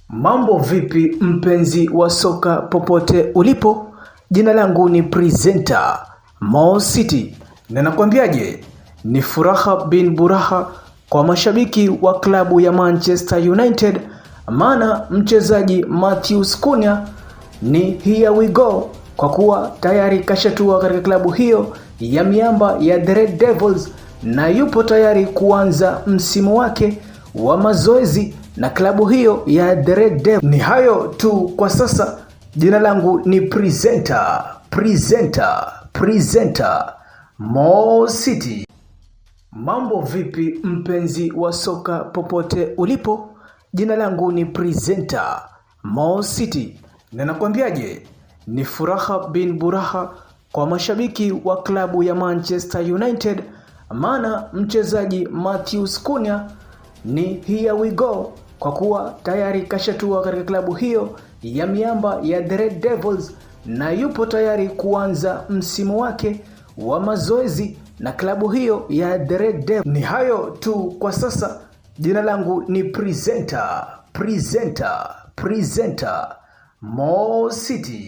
Mambo vipi mpenzi wa soka popote ulipo, jina langu ni presenter Mo City na nakwambiaje, ni furaha bin buraha kwa mashabiki wa klabu ya Manchester United, maana mchezaji Matheus Cunha ni here we go, kwa kuwa tayari kashatua katika klabu hiyo ya miamba ya The Red Devils na yupo tayari kuanza msimu wake wa mazoezi na klabu hiyo ya The Red Devils. Ni hayo tu kwa sasa. Jina langu ni presenter, presenter, presenter Mo City. Mambo vipi mpenzi wa soka popote ulipo, jina langu ni presenter Mo City na nakwambiaje, ni furaha bin buraha kwa mashabiki wa klabu ya Manchester United, maana mchezaji Matheus Cunha ni here we go, kwa kuwa tayari kashatua katika klabu hiyo ya miamba ya The Red Devils na yupo tayari kuanza msimu wake wa mazoezi na klabu hiyo ya The Red Devils. Ni hayo tu kwa sasa. Jina langu ni presenter, presenter, presenter Mo City.